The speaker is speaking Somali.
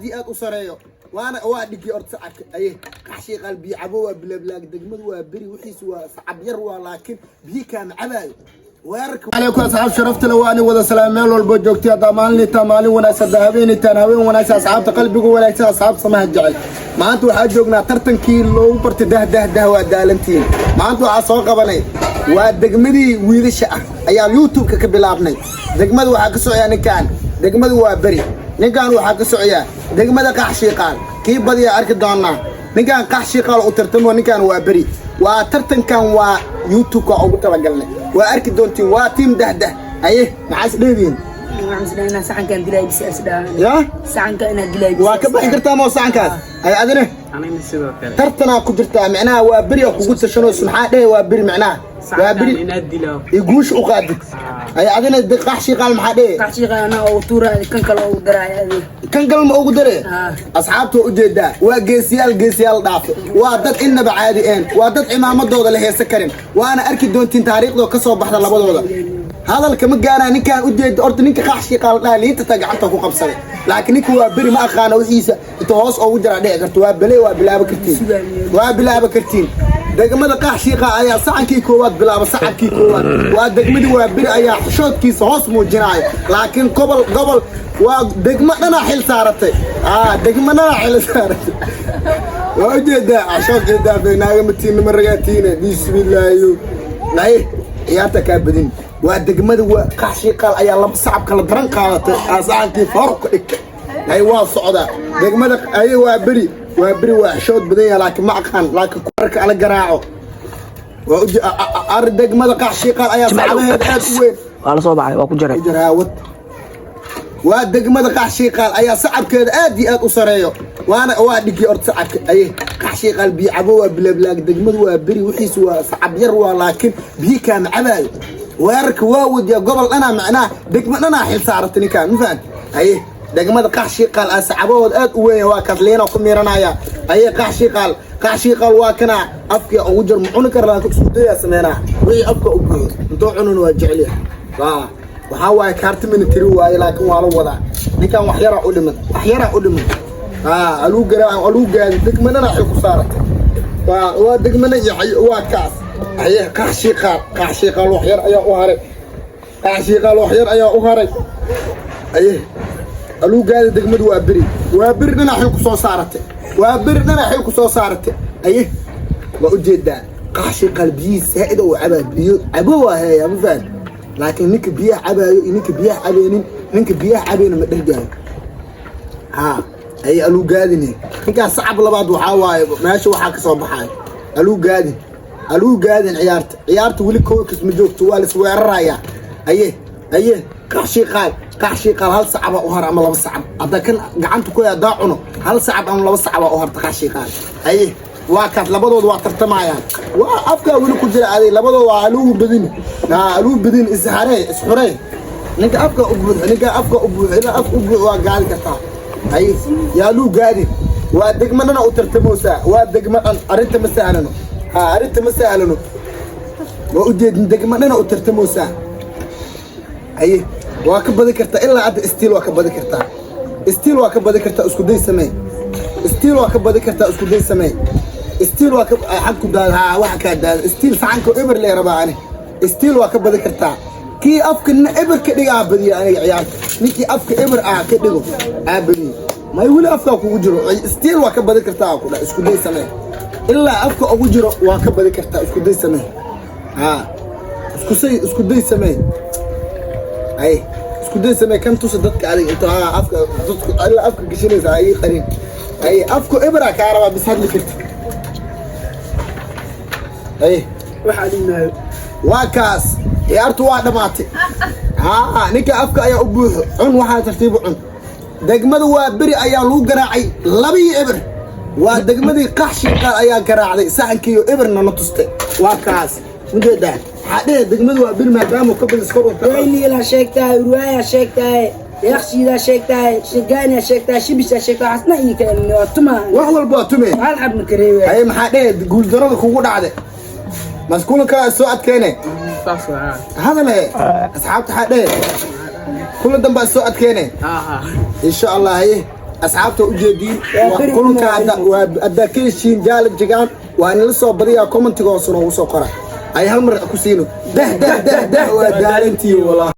Iyo aad u sareeyo waana waa dhigi orta sacabka. Aye, Qaxshiiqaal biyo cabo waa bilablaag. Degmadu waa beri, wixiis waa sacab yar waa, laakiin biyo kaama cabaayo. Weerarka calaykum asxaab sharafta leh, waa wada salaam meel walba joogtay. Haddaa maalintaa maalin wanaagsan, haddaa habeenaytaan haween wanaagsan. Asxaabta qalbigu wanaagsan, asxaabta samaha jecel, maanta waxaa joognaa tartankii loogu bartay dah dah dah. Waa daalantiin. Maanta waxaa soo qabanay waa degmadii wiilasha ah ayaa YouTube-ka ka bilaabnay. Degmada waxaa ka socoyaa ninkaan, degmadu waa beri. Ninkan waxaa ka socoyaa degmada Qaxshiiqaal. Kii badiyaa arki doonaa. Ninkan Qaxshiiqaal u tartamo, ninkan waa beri. Waa tartankan, waa YouTube-ka ugu talagalnay, waa arki doontiin. Waa team dahdah. Aye, maxaa is dheediin? Waxaan is dhahnaa saxankan dilay bis is dhahnaa. Ya. Saxanka inaad dilay bis. Waa ka bixi kartaa moo saxankaas? Ay, adine? Anigna sidoo kale. Tartanaa ku jirtaa, micnaha waa beri oo kugu tashanayso. Maxaa dhehe? Waa beri, micnaha waa beri. Saxankan inaad dilaa. Iyo guusha u qaadid. Ay, adina Qaxshiiqaal maxaa dhehe? Qaxshiiqa anaa oo tuura, kan kale oo daraay adiga. Kan galma ugu dare. Ah. Asxaabta waa ujeedaa, waa geesiyaal, geesiyaal dhaafe. Waa dad innaba caadi een, waa dad cimaamadooda la heesa karin. Waana arki doontiin taariikhdoo ka soo baxda labadooda. Hadalka ma gaaraa ninkaan ujeeda. Horta ninka Qaxshiiqaal dhaha liinta taa gacanta ku qabsaday, laakiin ninka waa beri ma aqaana wixiisa inta hoos ugu jiraa dhici karto. Waa bele, waa bilaaba kartiin, waa bilaaba kartiin. Degmada Qaxshiiqa ayaa sacankii koowaad bilaaba. Sacabkii koowaad waa degmadii waa beri ayaa xishoodkiisa hoos muujinaya, laakiin gobol gobol waa degmo dhanaa xil saaratay. Degmo dhanaa xil saaratay. Waa ujeedaa xishoodkeedaa naagama ma ragaatiine. Bismillaahi, ay ciyaarta kaa badin. Waa degmada waa Qaxshiiqaal ayaa laba sacab kala daran qaadatay. Aa sacankii faaruq ka dhigtay. Ay, waa socdaa degmada. Ay, waa beri, waa beri, waa xishood badan yahay, laakiin ma aqaan, laakiin kuwarka ala garaaco. Waa uje ar degmada Qaxshiiqaal ayaa sacabaheeda aad u weyn. Waa la soo baxay, waa ku jaray. Ku jaraawad. Waa degmada Qaxshiiqaal ayaa sacabkeeda aad iyo aad u sareeyo, waana waa dhigi orta sacabka. Aye, Qaxshiiqaal biyo cabo waa bilablaag. Degmadu waa beri, wixiis waa sacab yar waa, laakiin biyo kaama cabaayo. Weerarka waa wadiyaa. Gobol dhanaa, macnaha degmo dhanaa xil saaratay ninkaan, ma fahanti? Aye, degmada Qaxshiiqaal aa sacabahooda aad u weyn. Waa kaas liina ku miiranaya. Aye, Qaxshiiqaal, Qaxshiiqaal waa kana afka ugu jir. Ma cuni kara, laakiin isku dayaa sameynaa. Wixii afka u buuxo intoo cununa waa jecel yahay. Waa waxaa waaye kaarti military waaye, laakiin waa la wadaa. Ninkan wax yaraa u dhiman, wax yaraa u dhiman. Aluu garaa, aluu gaadi. Degmadana xil ku saaratay. Waa degmana iyo waa kaas. Aye, Qaxshiiqaal, Qaxshiiqaal wax yar ayaa u haray. Qaxshiiqaal wax yar ayaa u haray. Aye, aluu gaadi. Degmadu waa beri, waa beri dhinac xil ku soo saaratay, waa beri dhinac xil ku soo saaratay. Aye, waa ujeedaa Qaxshiiqaal biyihiis saa'id oo cabaa. Biyo cabo waa heeyaa, ma fahan? Laakiin ninka biyaha cabaayo iyo ninka biyaha cabeynin, ninka biyaha cabeyna ma dhergaayo. Ha, ay aluu gaadine. Ninkaas sacab labaad waxaa waaye meesha waxaa ka soo baxaayo. Aluu gaadin, aluu gaadin. Ciyaarta, ciyaarta weli kookas ma joogto, waa la isweerarayaa. Aye, aye, Qaxshiiqaal, Qaxshiiqaal hal sacaba u har ama laba sacab. Hadda kan gacanta ku hadaa cuno, hal sacab ama laba sacaba u harta Qaxshiiqaal. Aye, waa kaas, labadooda waa tartamayaan. Waa afkaa weli ku jira aday. Labadooda waa aluu badin, aluu badin. Isharee, isxuree. Ninka afka u buuxo, ninka afka u buuxo, ilaa afka u buuxo waa gaadi kartaa. Haye, yaa luu gaadin. Waa degmo dhana u tartamoosaa, waa degmo dhan. Arrinta ma sahlano. Ha, arrinta ma sahlano. Waa ujeedin, degmo dhana u tartamoosaa. Haye, waa ka badi kartaa ilaa hadda. Still waa ka badi kartaa, still waa ka badi kartaa. Isku day samee, still waa ka badi kartaa. Isku day samee, still waa ka xag ku daada. Ha, waxa kaa daada. Still saxanka eber lee rabaa ani. Still waa ka badi kartaa. Kii afka eber ka dhiga aa badiya. Aniga ciyaarta ninkii afka eber ah ka dhigo aa badiya. May, weli afkaa kugu jiro. Still waa ka badi kartaa ku dha. Isku day samee. Ilaa afka ugu jiro waa ka badi kartaa. Isku day samee. Ha, isku say, isku day samee. Ay, isku day samee. Kan tusa dadka adiga inta afka dadku ilaa afka gashanaysa ay qarin. Ay, afku ebera kaa rabaa bis hadli karti. Ay. Waxaa dhimaayo. Waa kaas, ciyaartu waa dhammaatay. Haa, ninka afka ayaa u buuxo. Cun, waxaa tartiib u cun. Degmada waa beri ayaa lagu garaacay 2-0. Waa degmadii Qaxshiiqaal ayaa garaacday saxankiiyo eberna na tustay. Waa kaas, mujeedaa. Maxaa dhehe degmada waa beri maadaama ka badis kor u Weyniila sheegtahay, Urwaaya sheegtahay, Yakshiida sheegtahay, Shagaaniya sheegtahay, Shibisha sheegtahay, waxaasna ii keenin waa tuma. Wax walba waa tume. Hal xab ma kareewe. Haye, maxaa dhehe guuldarada kugu dhacday? Maskuulanka soo adkeene. Saas waa. Hadale asxaabta, waxaa dhehe kulan dambaa soo adkeene. Aha. Insha Allah. Haye. Asxaabta ujeediin Waa beri. Kulanka waa haddaa ka heshiin challenge-gaan, waa inala soo badiyaa. Commentiga hoose noogu soo qora. Ay hal mar ku siino. Dah dah dah dah, waa daalantii walaa.